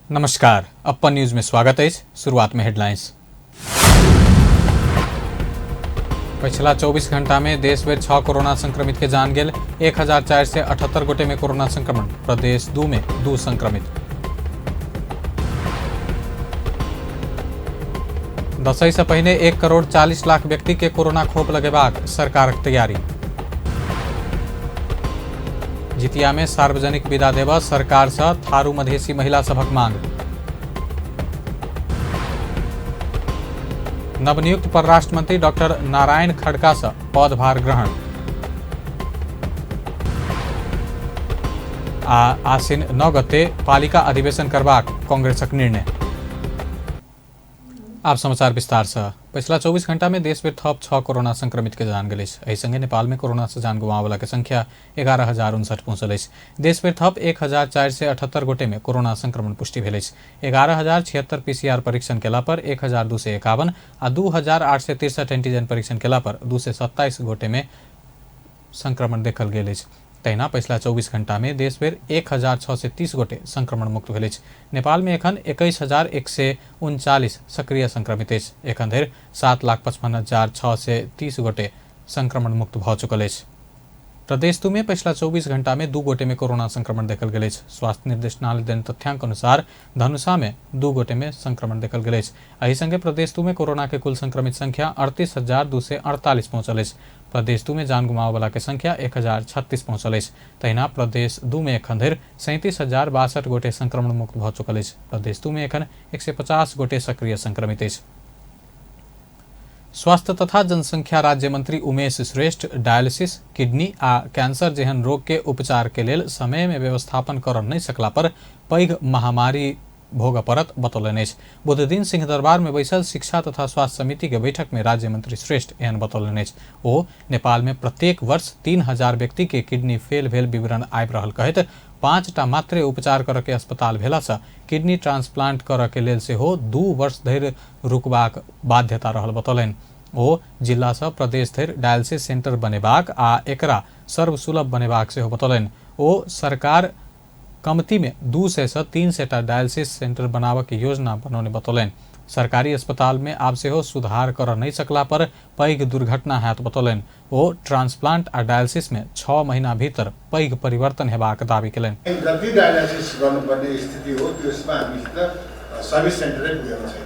नमस्कार, अप्पन न्यूज में स्वागत है। शुरुआत में हेडलाइंस। पिछला 24 घंटा में देश में 6 कोरोना संक्रमित के जान गेल। 1478 गोटे में कोरोना संक्रमण। प्रदेश 2 में 2 संक्रमित। दसई से पहिने 1 करोड़ 40 लाख व्यक्ति के कोरोना खोप लगेबाक सरकारक तैयारी। जितिया में सार्वजनिक विदा देबऽ सरकार से थारू मधेसी महिला सभक मांग। नवनियुक्त परराष्ट्र मंत्री डॉक्टर नारायण खड़का से पदभार ग्रहण। आ आसिन 9 गते पालिका अधिवेशन करबाक कांग्रेसक निर्णय। आप समाचार विस्तार से। पिछला 24 घंटा में देश में थप 6 कोरोना संक्रमित के जान गेल अछि। एहि संगे नेपाल में कोरोना से जान गुमावला के संख्या 11,059 पहुंचल अछि। देश में थप 1478 गोटे में कोरोना संक्रमण पुष्टि भेल अछि। 11,076 पीसीआर परीक्षण केला पर 1,251 आ 2,863 एंटीजन परीक्षण केला पर 227 गोटे में संक्रमण देखल गेल अछि। तहिना पछिला 24 घंटा में देश भरि 1,630 गोटे संक्रमण मुक्त भेल अछि। नेपाल में एखन 21,139 सक्रिय संक्रमित अछि। एखन धरि 7,55,630 गोटे संक्रमण मुक्त भऽ चुकल अछि। प्रदेश 2 में पछिला 24 घंटा में 2 गोटे में कोरोना संक्रमण देखल गेल अछि। स्वास्थ्य निर्देशनालय देने तथ्यांक अनुसार धनुषा में 2 गोटे में संक्रमण देखल गेल अछि। एहि संगे प्रदेश 2 में कोरोना के कुल संक्रमित संख्या 38,248 पहुंचल अछि। प्रदेश 2 में जान गुमावला के संख्या 1,036 पहुंचल अछि। तहिना प्रदेश 2 में एखन धरि 37,062 गोटे संक्रमण मुक्त भऽ चुकल अछि। प्रदेश 2 में एखन 150 गोटे सक्रिय संक्रमित अछि। स्वास्थ्य तथा जनसंख्या राज्य मंत्री उमेश श्रेष्ठ डायलिसिस, किडनी आ कैंसर जेहन रोग के उपचार के लेल समय में व्यवस्थापन कर नहीं सकला पर पैघ महामारी भोग पड़त बतौलनि अछि। बुधदिन सिंहदरबार में बैसल शिक्षा तथा स्वास्थ्य समिति के बैठक में राज्य मंत्री श्रेष्ठ एहन बतौलनि अछि। ओ नेपाल में प्रत्येक वर्ष 3,000 व्यक्ति के किडनी फेल भेल विवरण आबि रहल कहैत 5टा मात्रे उपचार करऽ के अस्पताल भेला से किडनी ट्रांसप्लांट करऽ के लेल सेहो 2 वर्ष धरि रुकबाक बाध्यता रहल बतौलनि। ओ जिला सँ प्रदेश धरि डायलिसिस सेंटर बनेबाक आ एकरा सर्वसुलभ बनेबाक सेहो बतौलनि। ओ सरकार कमती में 200 से 300 टा डायलिसिस सेंटर बनाबऽ के योजना बनौने बतौलनि। सरकारी अस्पताल में आब सेहो सुधार करऽ नहि सकला पर पैघ दुर्घटना हैत बतौलनि। ओ ट्रांसप्लांट आ डायलिसिस में 6 महीना भीतर पैघ परिवर्तन हेबाक दावी केलनि। जति डायलिसिस गर्नुपर्ने स्थिति हो त्यसमा हामीसित सर्भिस सेन्टरै पुगेको छैन।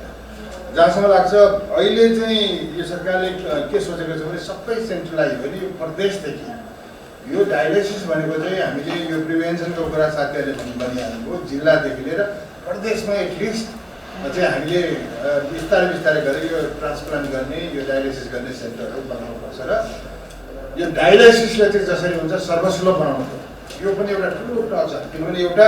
जहाँसम्म लाग्छ अहिले चाहिँ यो सरकारले के सोचेको छ भने सबै सेन्ट्रलाइज भयो नि यो प्रदेशदेखि। यो डायलिसिस भनेको चाहिँ हामीले यो प्रिभेन्सनको कुरा साथीहरूले पनि भनिहाल्नुभयो, जिल्लादेखि लिएर प्रदेशमा एटलिस्ट चाहिँ हामीले बिस्तारै बिस्तारै गरेर यो ट्रान्सप्लान्ट गर्ने, यो डायलिसिस गर्ने सेन्टरहरू बनाउनुपर्छ र यो डायलिसिसलाई चाहिँ जसरी हुन्छ सर्वसुलभ बनाउनु पर्छ। यो पनि एउटा ठुलो टच छ, किनभने एउटा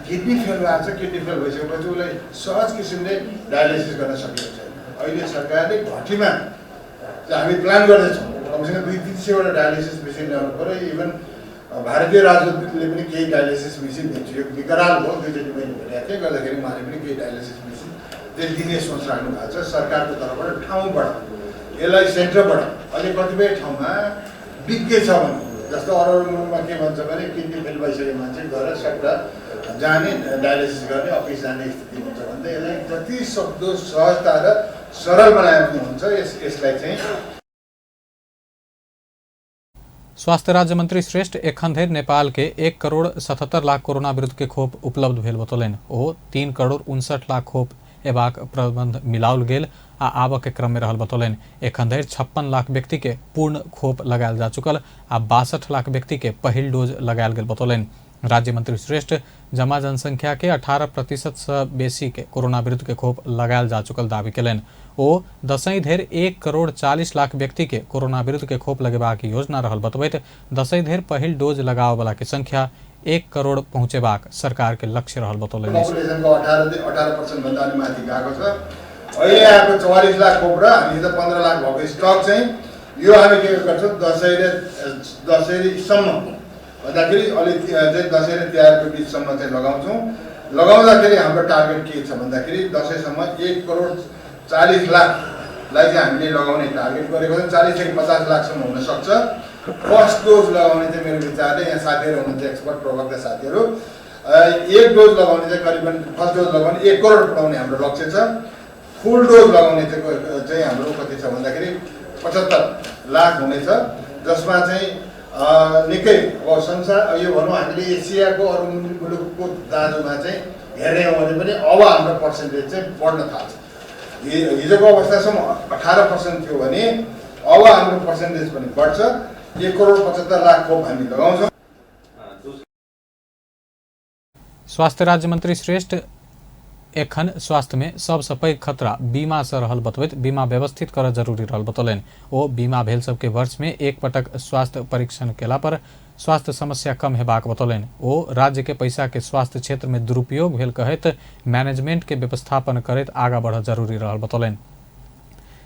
किडनी फेल भएको छ, किडनी फेल भइसकेपछि उसलाई सहज किसिमले डायलिसिस गर्न सकिएको छैन। अहिले सरकारले घटीमा हामी प्लान गर्दैछौँ, कमसेकम 200-300वटा डायलिसिस मेसिन ल्याउनु पऱ्यो। इभन भारतीय राजदूतले पनि केही डायलिसिस मेसिन दिन्छु, यो विकराल भयो, दुईचोटि मैले भेटेको थिएँ, गर्दाखेरि उहाँले पनि केही डायलिसिस मेसिन चाहिँ दिने सोच राख्नु भएको छ सरकारको तर्फबाट। ठाउँबाट यसलाई सेन्टरबाट अहिले कतिपय ठाउँमा विज्ञ छ भने जस्तो अरू अरू मुलुकमा के भन्छ भने किडनी फेल भइसक्यो मान्छे गएर सट्टा जाने डायलिसिस गर्ने अफिस जाने स्थिति हुन्छ भने यसलाई जति सक्दो सहजता र सरल बनाए पनि हुन्छ। यसलाई चाहिँ स्वास्थ्य राज्य मंत्री श्रेष्ठ एखन धरि नेपाल के 1 करोड़ 77 लाख कोरोना विरुद्ध के खोप उपलब्ध भेल बतौलनि। ओ 3 करोड़ 59 लाख खोप एबाक प्रबंध मिलाओल गेल आ आबऽ के क्रम में रहल बतौलनि। एखन धरि 56 लाख व्यक्ति के पूर्ण खोप लगायल जा चुकल आ 62 लाख व्यक्ति के पहिल डोज लगायल गेल बतौलनि। राज्य मंत्री श्रेष्ठ जमा जनसंख्या के 18% से बेसी के कोरोना विरुद्ध के खोप लगायल जा चुकल दावी केलनि। ओ दसैँ धरि 1 करोड़ 40 लाख व्यक्ति के कोरोना विरुद्ध के खोप लगेबाक योजना रहल बतबैत दसैँ धरि पहिल डोज लगाबऽवला के संख्या 1 करोड़ पहुँचेबाक सरकार के लक्ष्य रहल बतौलनि। पपुलेसनको 18% भन्दा अलि माथि गएको छ। अहिले आएको 44 लाख खोप र हामी त 15 लाख भएको स्टक चाहिँ यो हामी के गर्छौँ दसैँसम्म भन्दाखेरि अलिक चाहिँ दसैँ र तिहारको बिचसम्म चाहिँ लगाउँछौँ। लगाउँदाखेरि हाम्रो टार्गेट के छ भन्दाखेरि दसैँसम्म 1 करोड 40 लाखलाई चाहिँ हामीले लगाउने टार्गेट गरेको छौँ। 40 देखि 50 लाखसम्म हुनसक्छ। फर्स्ट डोज लगाउने चाहिँ मेरो विचारले यहाँ साथीहरू हुनुहुन्छ एक्सपर्ट प्रवक्ता साथीहरू, एक डोज लगाउने चाहिँ करिबन फर्स्ट डोज लगाउने 1 करोड पुऱ्याउने हाम्रो लक्ष्य छ। फुल डोज लगाउने चाहिँ हाम्रो कति छ भन्दाखेरि 75 लाख हुनेछ, जसमा चाहिँ निकै अब संसार यो भनौँ हामीले एसियाको अरू मुलुकको दाजुमा चाहिँ हेर्ने हो भने पनि अब हाम्रो पर्सेन्टेज चाहिँ बढ्न थाल्छ। हिजोको अवस्थासम्म 18% थियो भने अब हाम्रो पर्सेन्टेज पनि बढ्छ। 1 करोड 75 लाख खोप हामी लगाउँछौँ। स्वास्थ्य राज्य मंत्री श्रेष्ठ एखन स्वास्थ्य में सबसँ पैघ खतरा बीमा से रहल बतबैत बीमा व्यवस्थित करऽ जरूरी रहल बतौलनि। ओ बीमा भेल सबके वर्ष में एक पटक स्वास्थ्य परीक्षण केला पर स्वास्थ्य समस्या कम हेबाक बतौलनि। ओ राज्य के पैसा के स्वास्थ्य क्षेत्र में दुरुपयोग भेल कहैत मैनेजमेंट के व्यवस्थापन करैत आगा बढ़ जरूरी रहल बतौलनि।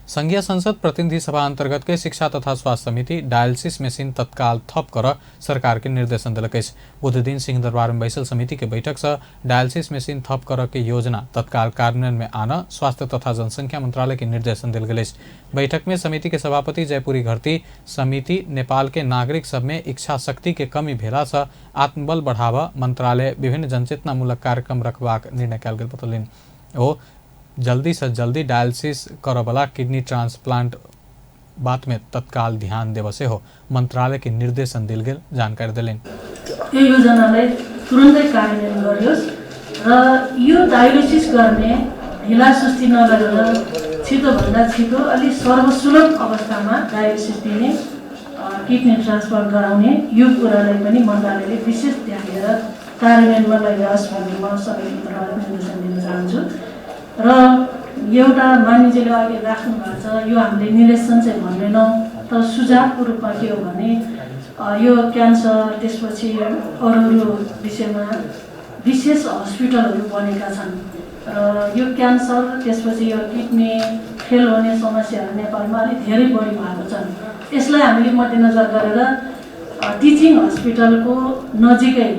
संघीय संसद प्रतिनिधि सभा अंतर्गत के शिक्षा तथा स्वास्थ्य समिति डायलिसिस मशीन तत्काल थप कर सरकार के निर्देशन देलक अछि। बुधदिन सिंहदरबार में बैसल समिति के बैठक से डायलिसिस मशीन थप कर के योजना तत्काल कार्यान्वयन में आन स्वास्थ्य तथा जनसंख्या मंत्रालय के निर्देशन देल गेल अछि। बैठक में समिति के सभापति जयपुरी घरती समिति नेपाल के नागरिक सब में इच्छा शक्ति के कमी भेला से आत्मबल बढ़ावा मंत्रालय विभिन्न जनचेतनामूलक कार्यक्रम रखबाक निर्णय कयल गेल बतौलनि। ओ जल्दी से जल्दी डायलिसिस करऽवला किडनी ट्रांसप्लांट बात में तत्काल ध्यान देबऽ सेहो मंत्रालय के निर्देशन देल गेल जानकारी देलनि। यो योजनालाई तुरन्तै कार्यान्वयन गरियोस् र यो डायलिसिस गर्ने ढिला सुस्ती नगरेर छिटोभन्दा छिटो अलि सर्वसुलभ अवस्थामा डायलिसिस दिने, किडनी ट्रान्सप्लान्ट गराउने यो कुरालाई पनि मन्त्रालयले विशेष ध्यान दिएर कार्यान्वयनमा लैजाओस् भन्ने म समितिको निर्देशन दिन चाहन्छु। र एउटा मान्यजीले अघि राख्नु भएको छ, यो हामीले निर्देशन चाहिँ भन्दैनौँ, तर सुझावको रूपमा के हो भने यो क्यान्सर त्यसपछि अरू अरू विषयमा विशेष हस्पिटलहरू बनेका छन् र यो क्यान्सर त्यसपछि यो किडनी फेल हुने समस्याहरू नेपालमा अलिक धेरै बढी भएको छन्। यसलाई हामीले मध्यनजर गरेर टिचिङ हस्पिटलको नजिकै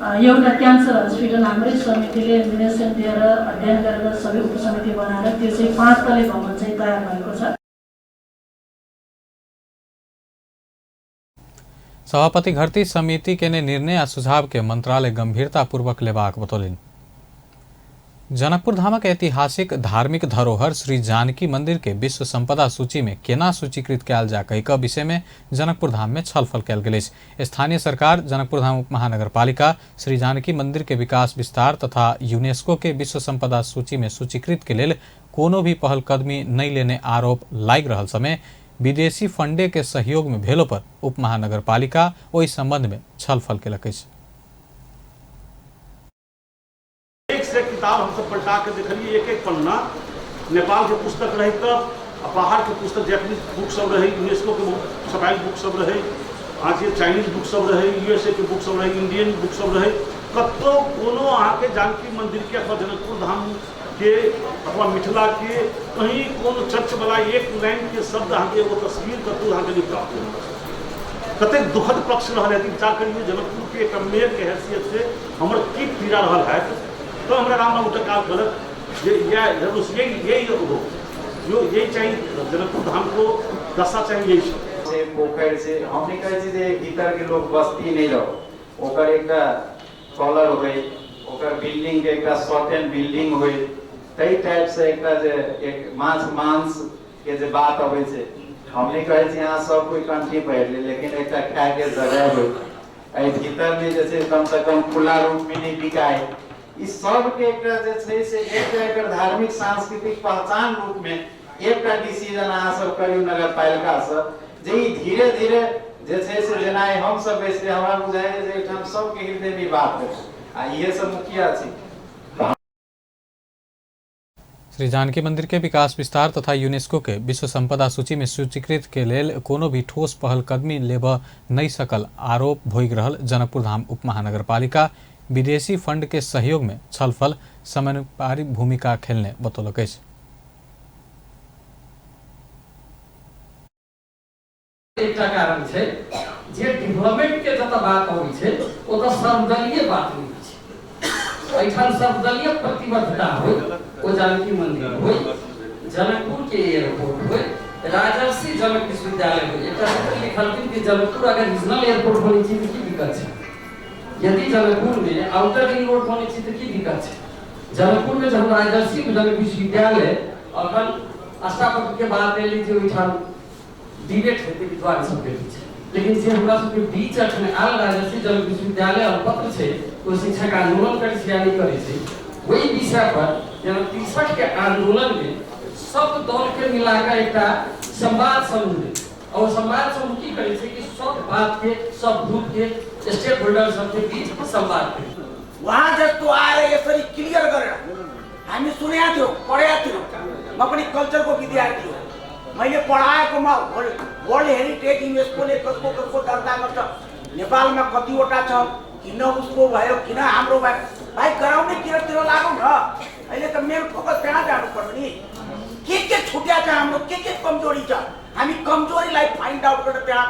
एउटा क्यान्सर हस्पिटल हाम्रै समितिले निर्देशन दिएर अध्ययन गरेर सबै उपसमिति बनाएर त्यो चाहिँ 5 तले भवन चाहिँ तयार भएको छ। सभापति घरती समिति के निर्णय आ सुझाव के मंत्रालय गंभीरतापूर्वक लेबाक बतौलनि। जनकपुर धामक ऐतिहासिक धार्मिक धरोहर श्री जानकी मंदिर के विश्व संपदा सूची में केना सूचीकृत कयल जा कहि कऽ विषय में जनकपुर धाम में छलफल कयल गेल अछि। स्थानीय सरकार जनकपुर धाम उप महानगरपालिका श्री जानकी मंदिर के विकास विस्तार तथा यूनेस्को के विश्व संपदा सूची में सूचीकृत के लेल कोनो भी पहल कदमी नहीं लेने आरोप लागि रहल समय विदेशी फंडे के सहयोग में भेलो पर उप महानगरपालिका ओहि संबंध में छलफल केलक अछि। एक से किताब हम सब पलटा के देखलिए, एक एक पन्ना नेपाल के पुस्तक रहे तब बाहर के पुस्तक जापानीज बुक सब रहे, यूनेस्को के छपायल बुक सब रहे, आज ये चाइनीज बुक सब रहे, यूएसए के बुक सब रहे, इंडियन बुक सब रहे, कतौ कोनो अहाँके जानकी मंदिर के अथवा जनकपुर धाम के अथवा मिथिला के कहीं कोनो चर्च वाला एक लाइन के शब्द अहाँके एगो तस्वीर कतौ अहाँके नहीं प्राप्त होइत। कतेक दुखद पक्ष रहल है। विचार करियो जनकपुर के एक मेयर के हैसियत से हमर की पीड़ा रहल है। तो हमरा राम बाबू टका गलत ये यही यही हो जो यही चाहिए जनकपुर धाम को दशा चाहिए यही सब। से पोखर से हम नहीं कहै छी जे भीतर के लोग बस्ती नहीं रहो, ओकर एकटा कॉलर होय, ओकर बिल्डिंग के एकटा सर्टेन बिल्डिंग होय, तै टाइप से एकटा जे एक माछ मांस के जे बात अबै छै। हम नहीं कहै छी अहाँ सब कोई कंठी पहिर ले, लेकिन एकटा खाए के जगह होय, एहि भीतर में जे छै कम से कम खुला रूप में नहीं बिकाय। इस सब के एकटा जे छै से एकटा एकर धार्मिक सांस्कृतिक पहचान रूप में एकटा डिसीजन अहाँ सब करियौ नगरपालिका से जे ई धीरे धीरे जे छै से जेना हम सब बैसले हमरा बुझाइए जे एहिठाम सबके हृदय में बात है आ इहे सब मुखिया छी। श्री जानकी मंदिर के विकास विस्तार तथा यूनेस्को के विश्व संपदा सूची में सूचीकृत के लेल कोनो भी ठोस पहल कदमी लेबऽ नहीं सकल आरोप भोगि रहल जनकपुर धाम उप महानगरपालिका विदेशी फंड के सहयोग में छलफल समन्वयकारी भूमिका खेलने बतौलक अछि। एकटा कारण छै जे डेवलपमेंट के जतऽ बात अबै छै ओतऽ सर्वदलीय बात नहि होइ छै। एहिठाम सर्वदलीय प्रतिबद्धता होइ, ओ जानकी मंदिर होइ, जनकपुर के एयरपोर्ट होइ, राजर्षि जनक विश्वविद्यालय होइ। एकटा मित्र लिखलखिन कि जनकपुर अगर रीजनल एयरपोर्ट बनै छै तऽ की दिक्कत छै। यदि जनकपुर में आउटर रिंग रोड बनै छै तऽ की दिक्कत छै? जनकपुर में जब राजर्षि जनक विश्वविद्यालय अखन अष्टापद के बात एलै जे ओहिठाम डिबेट हेतै विद्वान सबके बीच, लेकिन जे हमरा सबके बीच अखन आयल राजर्षि जनक विश्वविद्यालय अलपत्र छै, ओ शिक्षक आंदोलन करै छै या नहि करै छै, ओहि विषय पर जेना 63 के आंदोलन में सब दल के मिलाकर एकटा संवाद समूह है, और संवाद समूह की करै छै कि सब बात के सब ग्रुप के स्टेक होल्डर सबके बीच संवाद करै। उहाँ जस्तो आएर यसरी क्लियर गरेर हामी सुनेका थियौँ, पढेका थियौँ। म पनि कल्चरको विद्यार्थी हो, मैले पढाएकोमा वर्ल्ड हेरिटेज युनेस्कोले कसको कसको दर्ता गर्छ, नेपालमा कतिवटा छ, किन उसको भयो किन हाम्रो भयो, भाइ गराउने किरतिर लागौँ न। अहिले त मेन फोकस त्यहाँ जानु पर्यो नि, के छुट्या छ हाम्रो, के कमजोरी छ, हामी कमजोरीलाई फाइन्ड आउट गरेर त्यहाँ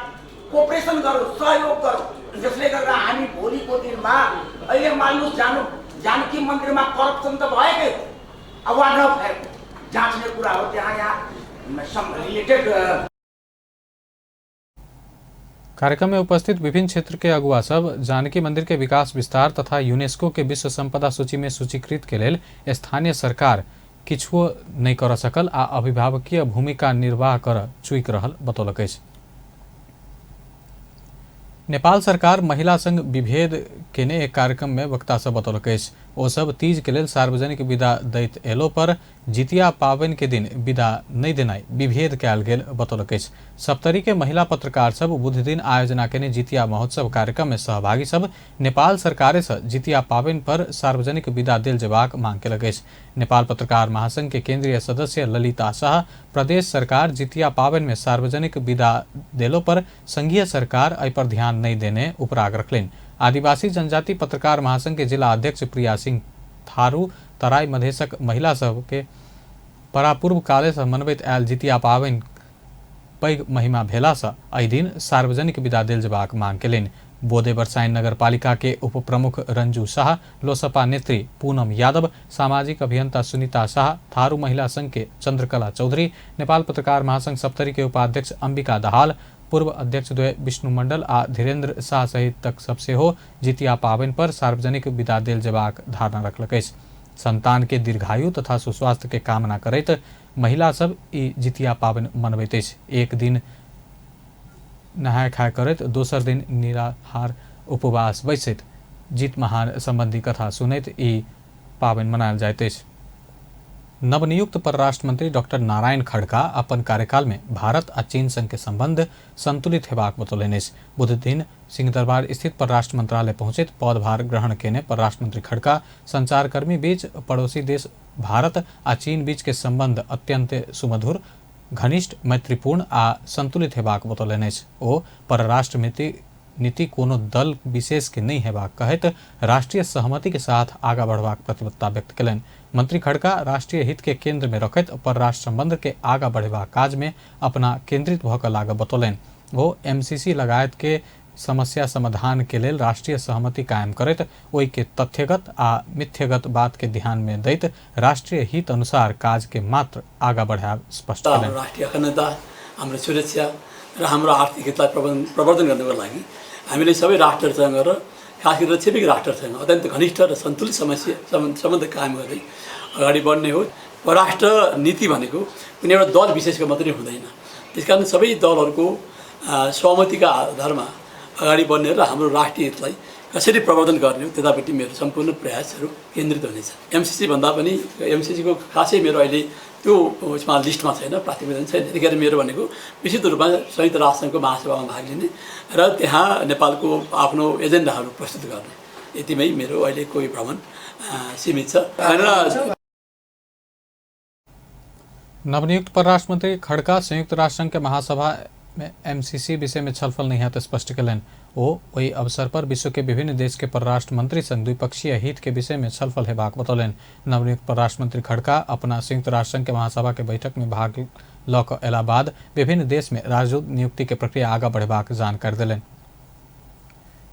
कोअपरेसन गरौँ, सहयोग गरौँ, जसले गर्दा हामी भोलिको दिनमा अहिले मान्नुहोस् जानु जानकी मन्दिरमा करप्सन त भएकै हो वा नभएको जाँच्ने कुरा हो, त्यहाँ यहाँ रिलेटेड। कार्यक्रम में उपस्थित विभिन्न क्षेत्र के अगुआ सब जानकी मंदिर के विकास विस्तार तथा यूनेस्को के विश्व संपदा सूची में सूचीकृत के लेल स्थानीय सरकार किछुओ नहीं कर सकल आ अभिभावकीय भूमिका निर्वाह कर चुकि रहल बतौलक अछि। नेपाल सरकार महिला संग विभेद केने एक कार्यक्रम में वक्ता सब बतौलक अछि। ओ सब तीज के लेल सार्वजनिक विदा दैत एलो पर जितिया पाबनि के दिन विदा नहि देनाइ विभेद कयल गेल बतौलक अछि। सप्तरी के महिला पत्रकार सब बुधदिन आयोजना केने जितिया महोत्सव कार्यक्रम में सहभागी सब नेपाल सरकार से जितिया पाबनि पर सार्वजनिक विदा देल जेबाक मांग केलक अछि। नेपाल पत्रकार महासंघ के केंद्रीय सदस्य ललिता शाह प्रदेश सरकार जितिया पाबनि में सार्वजनिक विदा देलो पर संघीय सरकार एहि पर ध्यान नहीं देने उपराग रखलनि। आदिवासी जनजाति पत्रकार महासंघ के जिला अध्यक्ष प्रिया सिंह थारू तराई मधेशक महिला सबके परापूर्व काले से मनबैत आयल जितिया पाबनि पैघ महिमा भेलासँ एहि दिन सार्वजनिक विदा देल जेबाक मांग केलनि। बोदे बरसाइन नगरपालिका के उप प्रमुख रंजू शाह, लोसपा नेत्री पूनम यादव, सामाजिक अभियंता सुनीता शाह, थारू महिला संघ के चंद्रकला चौधरी, नेपाल पत्रकार महासंघ सप्तरी के उपाध्यक्ष अंबिका दहाल, पूर्व अध्यक्ष द्वय विष्णु मंडल आ धीरेन्द्र शाह सहित तक सब सेहो जितिया पाबनि पर सार्वजनिक विदा देल जेबाक धारणा रखलक अछि। संतान के दीर्घायु तथा सुस्वास्थ्य के कामना करैत महिला सब ई जितिया पाबनि मनबैत अछि। एक दिन नहाय खाय करैत दोसर दिन निराहार उपवास बैसैत जीत महान संबंधी कथा सुनैत ई पाबनि मनायल जाइत अछि। नवनियुक्त परराष्ट्र मंत्री डॉक्टर नारायण खड़का अपन कार्यकाल में भारत आ चीन संग के संबंध संतुलित हेबाक बतौलनि अछि। बुधदिन सिंहदरबार स्थित परराष्ट्र मंत्रालय पहुंचैत पदभार ग्रहण केने परराष्ट्र मंत्री खड़का संचारकर्मी बीच पड़ोसी देश भारत आ चीन बीच के संबंध अत्यंत सुमधुर, घनिष्ठ, मैत्रीपूर्ण आ संतुलित हेबाक बतौलनि अछि। ओ परराष्ट्र नीति कोनो दल विशेष के नहीं हेबाक कहैत राष्ट्रीय सहमति के साथ आगा बढ़बाक प्रतिबद्धता व्यक्त केलनि। मंत्री खड़का राष्ट्रीय हित के केंद्र में रखैत परराष्ट्र संबंध के आगा बढ़ेबाक काज में अपना केंद्रित भऽ कऽ लागब बतौलनि। ओ एमसीसी लगायत के समस्या समाधान के लेल राष्ट्रीय सहमति कायम करैत ओहि के तथ्यगत आ मिथ्यगत बात के ध्यान में दैत राष्ट्रीय हित अनुसार काज के मात्र आगा बढ़ायब स्पष्ट केलनि। राष्ट्रिय अखण्डता, हाम्रो सुरक्षा र हाम्रो आर्थिक हितलाई प्रवर्धन गर्नको लागि हामीले सबै राष्ट्रहरूसँग र खास गरेर छिमेकी राष्ट्रहरूसँग अत्यन्त घनिष्ठ र सन्तुलित सम्बन्ध कायम गर्दै अगाडि बढ्ने हो। परराष्ट्र नीति भनेको कुनै एउटा दल विशेषको मात्रै हुँदैन, त्यसकारण सबै दलहरूको सहमतिका आधारमा अगाडि बढ्ने र हाम्रो राष्ट्रिय हितलाई कसरी प्रवर्धन गर्ने हो त्यतापट्टि मेरो सम्पूर्ण प्रयासहरू केन्द्रित हुनेछ। एमसिसी भन्दा पनि एमसिसीको खासै मेरो अहिले त्यो उसमा लिस्टमा छैन, प्राथमिकता छैन। त्यतिखेर मेरो भनेको विशुद्ध रूपमा संयुक्त राष्ट्रसङ्घको महासभामा भाग लिने र त्यहाँ नेपालको आफ्नो एजेन्डाहरू प्रस्तुत गर्ने, यतिमै मेरो अहिले कोही भ्रमण सीमित छ। नवनियुक्त परराष्ट्र मंत्री खड़का संयुक्त राष्ट्र संघ के महासभा में एमसीसी विषय में छलफल नहीं है स्पष्ट केलनि। ओ ओहि अवसर पर विश्व के विभिन्न देश के परराष्ट्र मंत्री संग द्विपक्षीय हित के विषय में छलफल हेबाक बतौलनि। नवनियुक्त परराष्ट्र मंत्री खड़का अपना संयुक्त राष्ट्र संघ के महासभा के बैठक में भाग लऽ कऽ अयला बाद विभिन्न देश में राजदूत नियुक्ति के प्रक्रिया आगा बढ़ेबाक जानकारी देलनि।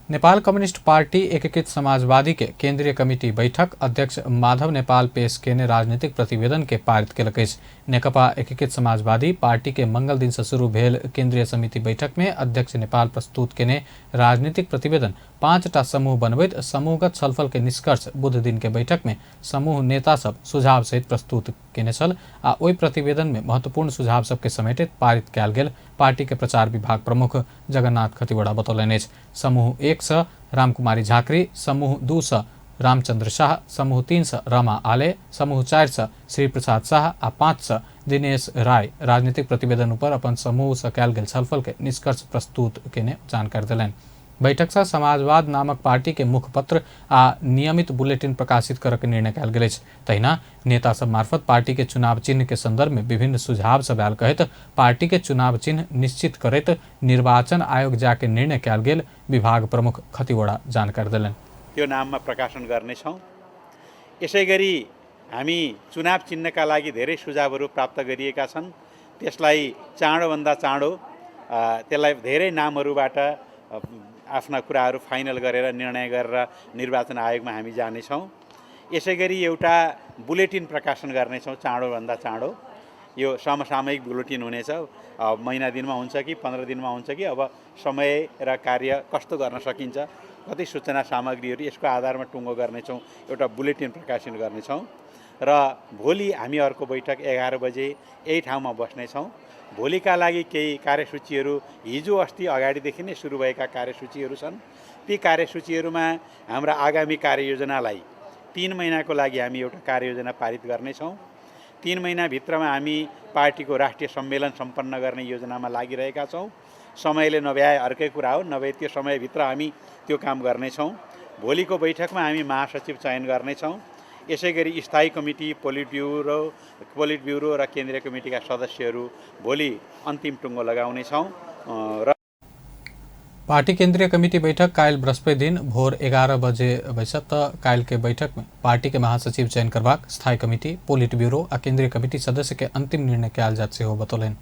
नेपाल कम्युनिस्ट पार्टी एकीकृत समाजवादी के केंद्रीय कमिटी बैठक अध्यक्ष माधव नेपाल पेश केने राजनीतिक प्रतिवेदन के पारित केलक अछि। नेकपा एकीकृत समाजवादी पार्टी के मंगल दिन से शुरू भेल केंद्रीय समिति बैठक में अध्यक्ष नेपाल प्रस्तुत केने राजनीतिक प्रतिवेदन 5टा समूह बनबैत समूहगत छलफल के निष्कर्ष बुध दिन के बैठक में समूह नेता सब सुझाव सहित प्रस्तुत केने छल आ ओहि प्रतिवेदन में महत्वपूर्ण सुझाव सबके समेटित पारित कयल गेल पार्टी के प्रचार विभाग प्रमुख जगन्नाथ खतिवड़ा बतौलनि अछि। समूह 1 से रामकुमारी झाकरी, समूह 2 से रामचंद्र शाह, समूह 3 से रमा आले, समूह 4 से श्री प्रसाद शाह आ 5 से दिनेश राय राजनीतिक प्रतिवेदन पर अपन समूह से कयल गेल छलफल के निष्कर्ष प्रस्तुत केने जानकारी देलनि। बैठक से समाजवाद नामक पार्टी के मुखपत्र आ नियमित बुलेटिन प्रकाशित करऽ के निर्णय कयल गेल अछि। तहिना नेता सब मार्फत पार्टी के चुनाव चिन्ह के संदर्भ में विभिन्न सुझाव सब आयल कहैत पार्टी के चुनाव चिन्ह निश्चित करैत निर्वाचन आयोग जाके निर्णय कयल गेल विभाग प्रमुख खतिवड़ा जानकारी देलनि। त्यो नाममा प्रकाशन गर्नेछौँ। यसै गरी हामी चुनाव चिन्हका लागि धेरै सुझावहरू प्राप्त गरिएका छन्, त्यसलाई चाँडोभन्दा चाँडो त्यसलाई धेरै नामहरूबाट आफ्ना कुराहरू फाइनल गरेर निर्णय गरेर निर्वाचन आयोगमा हामी जानेछौँ। यसै गरी एउटा बुलेटिन प्रकाशन गर्नेछौँ चाँडोभन्दा चाँडो। यो समसामयिक बुलेटिन हुनेछ, महिना दिनमा हुन्छ कि 15 दिनमा हुन्छ कि, अब समय र कार्य कस्तो गर्न सकिन्छ, कति सूचना सामग्रीहरू यसको आधारमा टुङ्गो गर्नेछौँ, एउटा बुलेटिन प्रकाशन गर्नेछौँ। र भोलि हामी अर्को बैठक 11 बजे यही ठाउँमा बस्नेछौँ। भोलिका लागि केही कार्यसूचीहरू हिजो अस्ति अगाडिदेखि नै सुरु भएका कार्यसूचीहरू छन्। ती कार्यसूचीहरूमा हाम्रा आगामी कार्ययोजनालाई 3 महिनाको लागि हामी एउटा कार्ययोजना पारित गर्नेछौँ। 3 महिनाभित्रमा हामी पार्टीको राष्ट्रिय सम्मेलन सम्पन्न गर्ने योजनामा लागिरहेका छौँ। समयले नभ्याए अर्कै कुरा हो, नभए त्यो समयभित्र हामी त्यो काम गर्नेछौँ। भोलिको बैठकमा हामी महासचिव चयन गर्नेछौँ। यसै गरी स्थायी कमिटी, पोलिट ब्युरो र केन्द्रीय कमिटीका सदस्यहरू भोलि अन्तिम टुङ्गो लगाउनेछौँ। र पार्टी केंद्रीय कमिटी बैठक काल्हि बृहस्पति दिन भोर 11 बजे बैसत। त काल्हि के बैठक में पार्टी के महासचिव चयन करबाक, स्थायी कमिटी, पोलिट ब्यूरो आ केंद्रीय कमिटी सदस्य के अंतिम निर्णय कयल जात सेहो बतौलनि।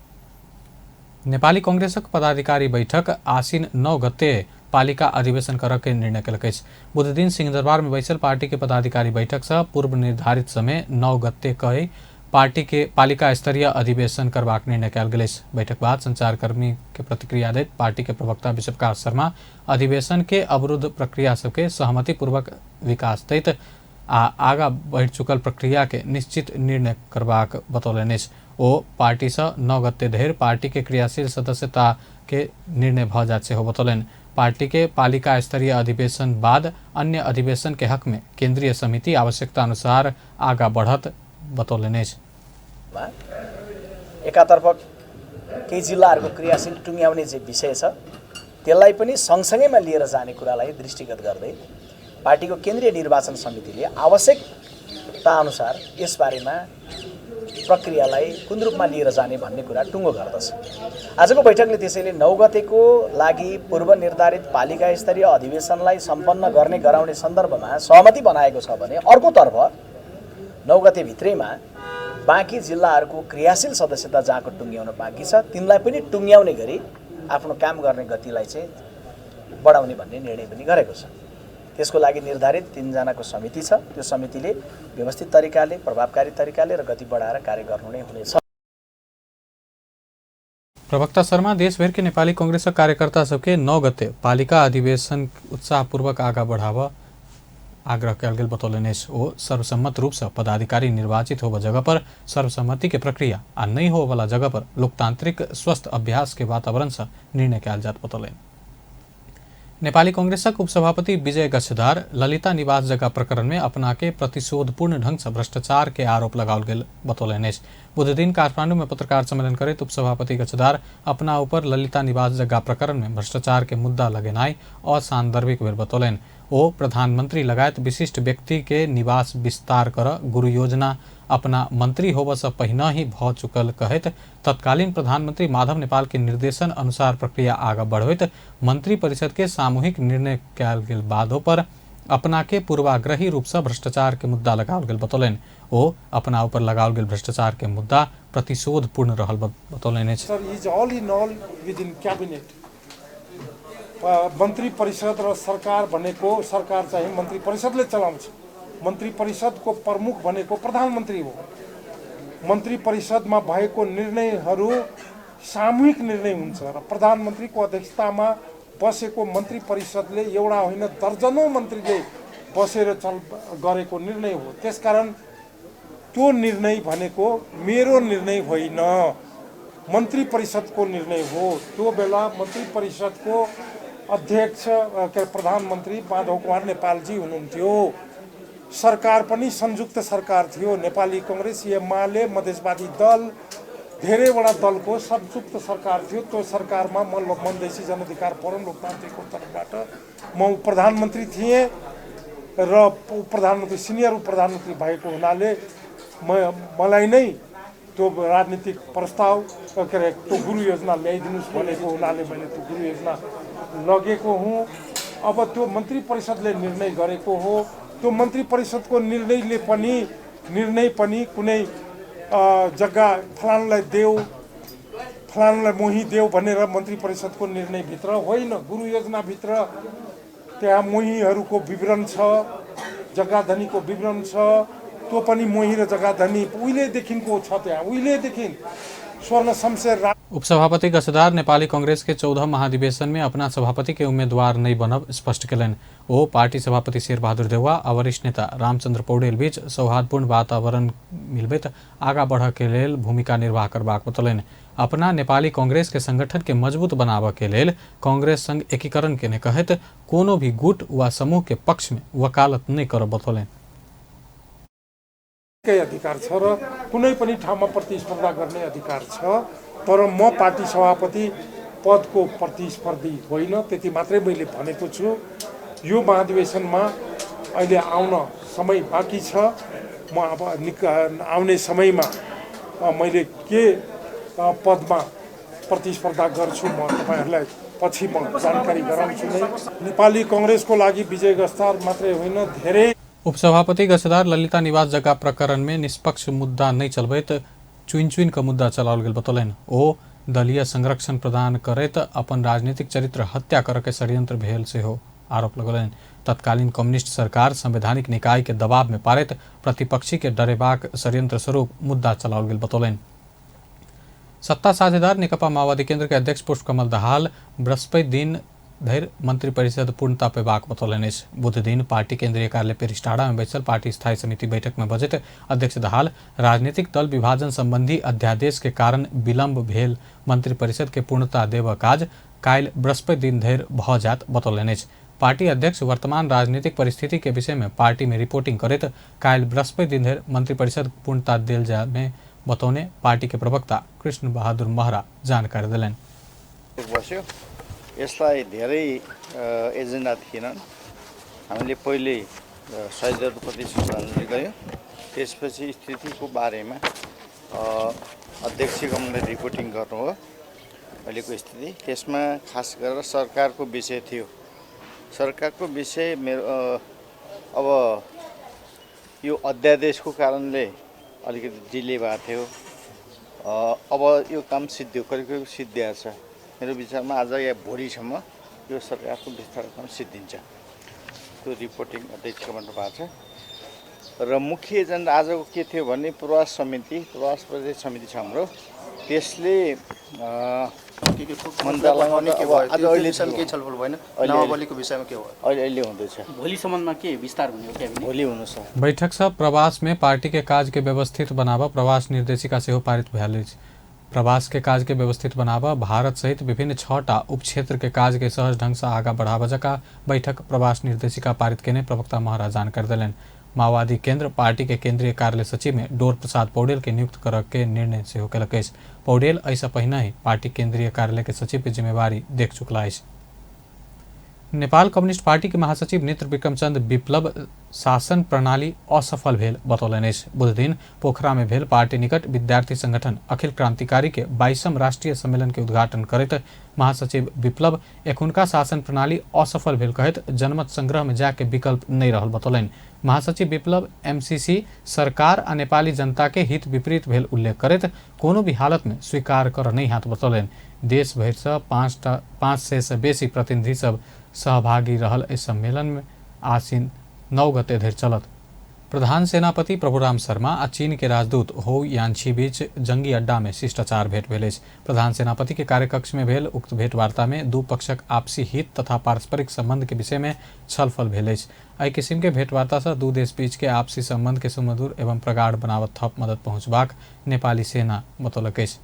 नेपाली कांग्रेसक पदाधिकारी बैठक आसिन 9 गते पालिका अधिवेशन करऽ के निर्णय केलक अछि। बुधदिन सिंहदरबार में बैसल पार्टी के पदाधिकारी बैठक से पूर्व निर्धारित समय 9 गते कहि पार्टी के पालिका स्तरीय अधिवेशन करबाक निर्णय कयल गेल अछि। बैठक बाद संचारकर्मी के प्रतिक्रिया दैत पार्टी के प्रवक्ता विश्वप्रकाश शर्मा अधिवेशन के अवरुद्ध प्रक्रिया सबके सहमतिपूर्वक विकास दैत आ आगा बढ़ि चुकल प्रक्रिया के निश्चित निर्णय करबाक बतौलनि अछि। ओ पार्टी से 9 गते धरि पार्टी के क्रियाशील सदस्यता के निर्णय भऽ जायत सेहो बतौलनि। पार्टी के पालिका स्तरीय अधिवेशन बाद अन्य अधिवेशन के हक में केंद्रीय समिति आवश्यकता अनुसार आगा बढ़त बतौलनि अछि। एकातर्फ केही जिल्लाहरूको क्रियाशील टुङ्ग्याउने जे विषय छ त्यसलाई पनि सँगसँगैमा लिएर जाने कुरालाई दृष्टिगत गर्दै पार्टीको केन्द्रीय निर्वाचन समितिले आवश्यकता अनुसार यसबारेमा प्रक्रियालाई कुन रूपमा लिएर जाने भन्ने कुरा टुङ्गो गर्दछ। आजको बैठकले त्यसैले 9 गतेको लागि पूर्व निर्धारित पालिका स्तरीय अधिवेशनलाई सम्पन्न गर्ने गराउने सन्दर्भमा सहमति बनाएको छ भने अर्कोतर्फ 9 गते भित्रैमा बाँकी जिल्लाहरूको क्रियाशील सदस्यता जहाँको टुङ्ग्याउन बाँकी छ तिनलाई पनि टुङ्ग्याउने गरी आफ्नो काम गर्ने गतिलाई चाहिँ बढाउने भन्ने निर्णय पनि गरेको छ। त्यसको लागि निर्धारित 3 जनाको समिति छ। त्यो समितिले व्यवस्थित तरिकाले, प्रभावकारी तरिकाले र गति बढाएर कार्य गर्नु नै हुनेछ। प्रवक्ता शर्मा देशभर के नेपाली कांग्रेस कार्यकर्ता सबके 9 गते पालिका अधिवेशन उत्साहपूर्वक आगा बढ़ावा आग्रह कयल गेल बतौलनि अछि। ओ सर्वसम्मत रूप से पदाधिकारी निर्वाचित होबऽ जगह पर सर्वसम्मति के प्रक्रिया आ नहीं होबऽ वाला जगह पर लोकतांत्रिक स्वस्थ अभ्यास के वातावरण से निर्णय कयल जात बतौलनि। नेपाली कांग्रेसक उपसभापति विजय गच्छदार ललिता निवास जगह प्रकरण में अपना के प्रतिशोधपूर्ण ढंग से भ्रष्टाचार के आरोप लगाओल गेल बतौलनि अछि। बुधदिन काठमांडू में पत्रकार सम्मेलन करैत उपसभापति गच्छदार अपना ऊपर ललिता निवास जगह प्रकरण में भ्रष्टाचार के मुद्दा लगेनाइ असान्दर्भिक भेल बतौलनि। ओ प्रधानमंत्री लगायत विशिष्ट व्यक्ति के निवास विस्तार कर गुरु योजना अपना मंत्री होबऽ से पहिने ही भऽ चुकल कहैत तत्कालीन प्रधानमंत्री माधव नेपाल के निर्देशन अनुसार प्रक्रिया आगा बढ़बैत मंत्री परिषद के सामूहिक निर्णय कयल गेल बादो पर अपना के पूर्वाग्रही रूप से भ्रष्टाचार के मुद्दा लगाओल गेल बतौलनि। ओ अपना ऊपर लगाओल गेल भ्रष्टाचार के मुद्दा प्रतिशोधपूर्ण रहल बतौलनि अछि। Sir, is all in all within cabinet. मन्त्री परिषद र सरकार भनेको सरकार चाहिँ मन्त्री परिषदले चलाउँछ। मन्त्री परिषदको प्रमुख भनेको प्रधानमन्त्री हो। मन्त्री परिषदमा भएको निर्णयहरू सामूहिक निर्णय हुन्छ र प्रधानमन्त्रीको अध्यक्षतामा बसेको मन्त्री परिषदले एउटा होइन दर्जनौँ मन्त्रीले बसेर गरेको निर्णय हो। त्यसकारण त्यो निर्णय भनेको मेरो निर्णय होइन, मन्त्री परिषदको निर्णय हो। त्यो बेला मन्त्री परिषदको अध्यक्ष के प्रधानमन्त्री माधव कुमार नेपालजी हुनुहुन्थ्यो। सरकार पनि संयुक्त सरकार थियो। नेपाली कङ्ग्रेस, एमाले, मधेसवादी दल, धेरैवटा दलको संयुक्त सरकार थियो। त्यो सरकारमा म मधेसी जनअधिकार फोरम लोकतान्त्रिकको तर्फबाट म प्रधानमन्त्री थिएँ र उपप्रधानमन्त्री, सिनियर उपप्रधानमन्त्री भएको हुनाले मलाई नै त्यो राजनीतिक प्रस्ताव के अरे त्यो गुरु योजना ल्याइदिनुहोस् भनेको हुनाले मैले त्यो गुरु योजना लगेको हुँ। अब त्यो मन्त्री परिषदले निर्णय गरेको हो। त्यो मन्त्री परिषदको निर्णयले पनि निर्णय पनि कुनै जग्गा फलानुलाई देऊ, फलानुलाई मोही देऊ भनेर मन्त्री परिषदको निर्णयभित्र होइन। गुरु योजनाभित्र त्यहाँ मोहीहरूको विवरण छ, जग्गा धनीको विवरण छ। त्यो पनि मोही र जग्गा धनी उहिलेदेखिको छ। त्यहाँ उहिलेदेखि स्वर्ण शमशेर। उपसभापति गच्छदार नेपाली कांग्रेस के 14 महाधिवेशन में अपना सभापति के उम्मीदवार नहीं बनब स्पष्ट कयलनि। ओ पार्टी सभापति शेरबहादुर देउवा आ वरिष्ठ नेता रामचंद्र पौडेल बीच सौहार्दपूर्ण वातावरण मिलबैत आगा बढ़ के लेल भूमिका निर्वाह करबाक बतौलनि। अपना नेपाली कांग्रेस के संगठन के मजबूत बनाबऽ के लेल कांग्रेस संग एकीकरण के ने कहैत कोनो भी गुट वा समूह के पक्ष में वकालत नहीं करब बतौलनि। अधिकार छ र कुनै पनि ठाउँमा प्रतिस्पर्धा गर्ने अधिकार छ, तर म पार्टी सभापति पदको प्रतिस्पर्धी होइन, त्यति मात्रै मैले भनेको छु। यो महाधिवेशनमा अहिले आउन समय बाँकी छ। म अब आउने समयमा मैले के पदमा प्रतिस्पर्धा गर्छु म तपाईँहरूलाई पछि म जानकारी गराउँछु नै। नेपाली कङ्ग्रेसको लागि विजय गस्तार मात्रै होइन, धेरै। उपसभापति गच्छदार ललिता निवास जग्गा प्रकरण में निष्पक्ष मुद्दा नहीं चलबैत चुनि चुनि कऽ मुद्दा चलाओल गेल बतौलनि। ओ दलीय संरक्षण प्रदान करैत अपन राजनीतिक चरित्र हत्या करऽ के षड्यंत्र भेल सेहो आरोप लगौलनि। तत्कालीन कम्युनिस्ट सरकार संवैधानिक निकाय के दबाव में पारैत प्रतिपक्षी के डरेबाक षड्यंत्र स्वरूप मुद्दा चलाओल गेल बतौलनि। सत्ता साझेदार नेकपा माओवादी केंद्र के अध्यक्ष पुष्पकमल दाहाल बृहस्पति दिन धरि मंत्रिपरिषद पूर्णता पेबाक बतौलनि अछि। बुध दिन पार्टी केंद्रीय कार्यालय पेरिस्टाडा में बैसल पार्टी स्थायी समिति बैठक में बजैत अध्यक्ष दाहाल राजनीतिक दल विभाजन संबंधी अध्यादेश के कारण विलंब भेल मंत्रिपरिषद के पूर्णता देबऽ काज काल्हि बृहस्पति दिन धरि भऽ जायत बतौलनि अछि। पार्टी अध्यक्ष वर्तमान राजनीतिक परिस्थिति के विषय में पार्टी में रिपोर्टिंग करैत काल्हि बृहस्पति दिन धरि मंत्रिपरिषद पूर्णता देल जाय में बतौने पार्टी के प्रवक्ता कृष्ण बहादुर महरा जानकारी देलनि। यसलाई धेरै एजेन्डा थिएनन्। हामीले पहिले शहीदहरूप्रति श्रद्धाञ्जली गऱ्यौँ, त्यसपछि स्थितिको बारेमा अध्यक्षगणले रिपोर्टिङ गर्नु हो अहिलेको स्थिति। त्यसमा खास गरेर सरकारको विषय थियो। सरकारको विषय मेरो अब यो अध्यादेशको कारणले अलिकति डिले भएको थियो। अब यो काम सिद्धियो, करिब करिब सिद्धिएको छ। मेरो विचारमा आज या भोलिसम्म यो सरकारको विस्तार काम सिद्धिन्छ। त्यो रिपोर्टिङ अध्यक्षबाट भएको छ। र मुख्य एजेन्डा आजको के थियो भने प्रवास समिति, प्रवास प्रदेश समिति छ हाम्रो, त्यसले बैठक से प्रवास में पार्टी के काज के व्यवस्थित बनावा प्रवास निर्देशिका सेहो पारित भेल अछि। प्रवास के काज के व्यवस्थित बनावा भारत सहित विभिन्न 6टा उपक्षेत्र के काज के सहज ढंग से आगा बढ़ावा जका बैठक प्रवास निर्देशिका पारित केने प्रवक्ता महाराज जानकारी देलनि। माओवादी केंद्र पार्टी के केंद्रीय कार्यालय सचिव में डोर प्रसाद पौडेल के नियुक्त करऽ के निर्णय सेहो केलक अछि। पौडेल एहिसँ पहिने ही पार्टी केंद्रीय कार्यालय के सचिव के जिम्मेवारी देख चुकला अछि। नेपाल कम्युनिस्ट पार्टी के महासचिव नेत्र विक्रमचंद विप्लव शासन प्रणाली असफल भेल बतौलनि अछि। बुधदिन पोखरा में भेल पार्टी निकट विद्यार्थी संगठन अखिल क्रांतिकारी के 22म राष्ट्रीय सम्मेलन के उद्घाटन करैत महासचिव विप्लव एखुनका शासन प्रणाली असफल भेल कहैत जनमत संग्रह में जाके विकल्प नहीं रहल बतौलनि। महासचिव विप्लव एमसीसी सरकार आ नेपाली जनता के हित विपरीत भेल उल्लेख करैत कोनो भी हालत में स्वीकार कर नहीं हाथ बतौलनि। देश भरि से 500 से बेसी प्रतिनिधि सब सहभागी रहल एहि सम्मेलन में आसिन 9 गते धरि चलत। प्रधान सेनापति प्रभुराम शर्मा आ चीन के राजदूत हो यानछी बीच जंगी अड्डा में शिष्टाचार भेंट भेल अछि। प्रधान सेनापति के कार्यकक्ष में भेल उक्त भेंटवार्ता में दू पक्षक आपसी हित तथा पारस्परिक संबंध के विषय में छलफल भेल अछि। एहि किसिम के भेंटवार्ता से दू देश बीच के आपसी संबंध के सुमधुर एवं प्रगाढ़ बनावत थप मदद पहुंचबाक नेपाली सेना बतौलक अछि।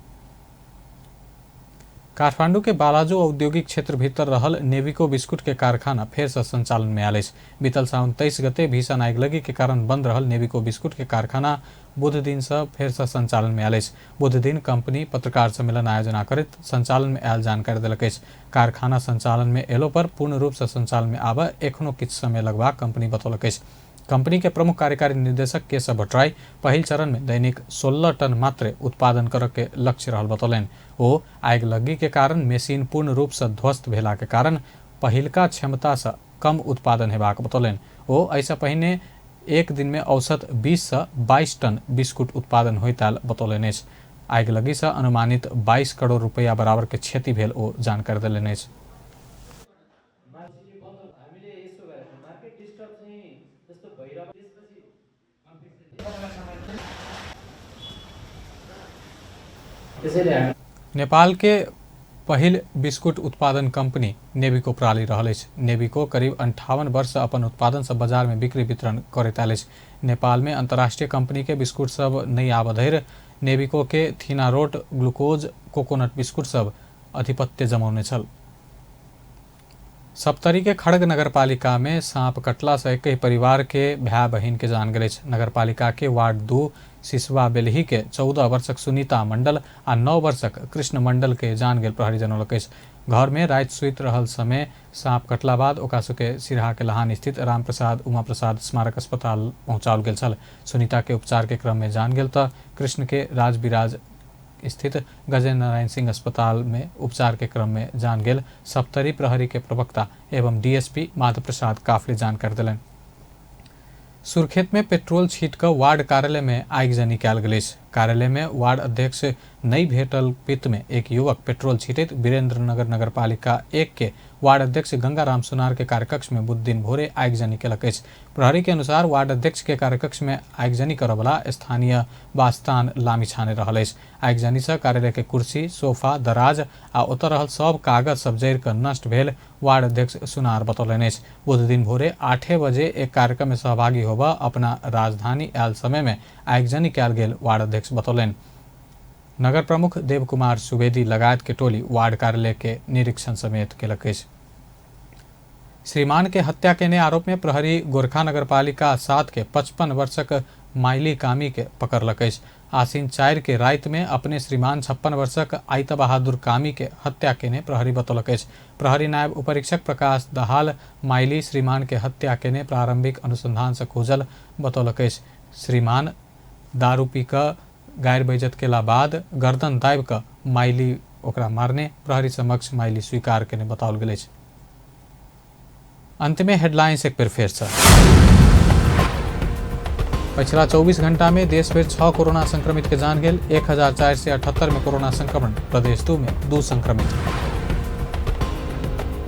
काठमांडू के बालाजू औद्योगिक क्षेत्र भीतर रहल नेविको बिस्कुट के कारखाना फेर से संचालन में आयल अछि। बीतल साउन 23 गते भीषण आगिलगी के कारण बंद रहल नेविको बिस्कुट के कारखाना बुध दिन से फेर से संचालन में आयल अछि। बुध दिन कंपनी पत्रकार सम्मेलन आयोजना करैत संचालन में आयल जानकारी देलक अछि। कारखाना संचालन में एलो पर पूर्ण रूप से संचालन में आबय एखनो किछु समय लगबाक कंपनी बतौलक अछि। कंपनी के प्रमुख कार्यकारी निदेशक केशव भट्टराई पहिल चरण में दैनिक 16 टन मात्र उत्पादन करऽ के लक्ष्य रहल बतौलनि। ओ आगिलगी के कारण मशीन पूर्ण रूप से ध्वस्त भेला के कारण पहिलका क्षमता से कम उत्पादन हेबाक बतौलनि। ओ एहिसँ पहिने एक दिन में औसत 20 से 22 टन बिस्कुट उत्पादन होइत आयल बतौलनि अछि। आगिलगी से अनुमानित 22 करोड़ रुपया बराबर के क्षति भेल ओ जानकारी देलनि अछि। नेपाल के पहिल बिस्कुट उत्पादन कंपनी नेविको प्राली रहल अछि। नेविको करीब 58 वर्ष अपन उत्पादन सब बाजार में बिक्री वितरण करैत आयल अछि। नेपाल में अंतर्राष्ट्रीय कंपनी के बिस्कुट सब नहि आबऽ धरि नेविको के थीनारोट, ग्लूकोज, कोकोनट बिस्कुट सब आधिपत्य जमौने छल। सप्तरी के खड़ग नगरपालिका में सांप कटला से एक परिवार के भाई बहिन के जान गेल अछि। नगरपालिका के वार्ड 2 सिसवा बेलही के 14 वर्षक सुनीता मंडल आ 9 वर्षक कृष्ण मंडल के जान गेल प्रहरी जनौलक अछि। घर में राति सुति रहल समय सांप कटला बाद ओकरा सबके सिरहा के लहान स्थित रामप्रसाद उमा प्रसाद स्मारक अस्पताल पहुंचाओल गेल छल। सुनीता के उपचार के क्रम में जान गेल तऽ कृष्ण के राजविराज स्थित गजेन्द्र नारायण सिंह अस्पताल में उपचार के क्रम में जान गेल सप्तरी प्रहरी के प्रवक्ता एवं डीएसपी माधव प्रसाद काफले जानकारी देलनि। सुर्खेत में पेट्रोल छीट कऽ वार्ड कार्यालय में आगिजनी कयल गेल अछि। कार्यालय में वार्ड अध्यक्ष नहि भेटल पित्त में एक युवक पेट्रोल छीटैत वीरेंद्रनगर नगरपालिका 1 के वार्ड अध्यक्ष गंगाराम सुनार के कार्यकक्ष में बुध दिन भोरे आगिजनी केलक अछि। प्रहरी के अनुसार वार्ड अध्यक्ष के कार्यकक्ष में आगिजनी करऽवला स्थानीय वास्तान लामी छाने रहल अछि। आगिजनी से कार्यालय के कुर्सी, सोफा, दराज आ ओतऽ रहल सब कागज सब जरि कऽ नष्ट भेल वार्ड अध्यक्ष सुनार बतौलनि अछि। बुध दिन भोरे 8 बजे एक कार्यक्रम में सहभागी होबऽ अपना राजधानी आयल समय में आगिजनी कयल गेल वार्ड अध्यक्ष बतौलनि। नगर प्रमुख देव कुमार सुवेदी लगायत के टोली वार्ड कार्यालय के निरीक्षण समेत केलक अछि। श्रीमान के हत्या केने आरोप में प्रहरी गोरखा नगरपालिका 7 के 55 वर्षक माइली कामी के पकड़लक अछि। आसिन 4 के राति में अपने श्रीमान 56 वर्षक आइत बहादुर कामी के हत्या केने प्रहरी बतौलक अछि। प्रहरी नायब उपरीक्षक प्रकाश दहाल माइली श्रीमान के हत्या केने प्रारंभिक अनुसंधान से खोजल बतौलक अछि। श्रीमान दारू पी कऽ गारि बेइज्जत केला बाद गर्दन दाबि कऽ माइली ओकरा मारने प्रहरी समक्ष माइली स्वीकार केने बताओल गेल अछि। अंत में हेडलाइंस एक बेर फेर से। पिछला 24 घंटा में देश भर 6 कोरोना संक्रमित के जान गेल। 1478 में कोरोना संक्रमण, प्रदेश 2 में 2 संक्रमित।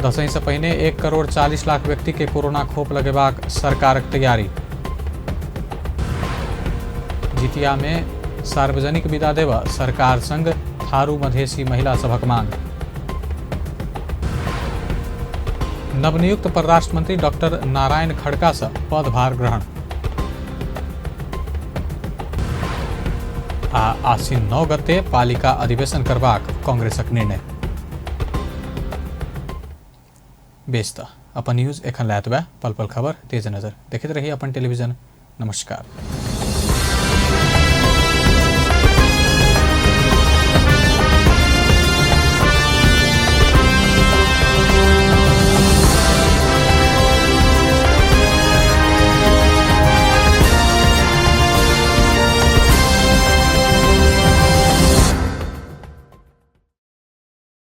दसैं से पहिने 1 करोड़ 40 लाख व्यक्ति के कोरोना खोप लगेबाक सरकारक तैयारी। जितिया में सार्वजनिक विदा देवा सरकार संग थारू मधेसी महिला सभक मांग। नवनियुक्त परराष्ट्र मंत्री डॉक्टर नारायण खड़का से पदभार ग्रहण। आ आसिन 9 गते पालिका अधिवेशन करबाक कांग्रेसक निर्णय। बेस त अपन न्यूज एखन लए एतबे। पल पल खबर तेज नजर देखैत रही अपन टेलीविजन। नमस्कार।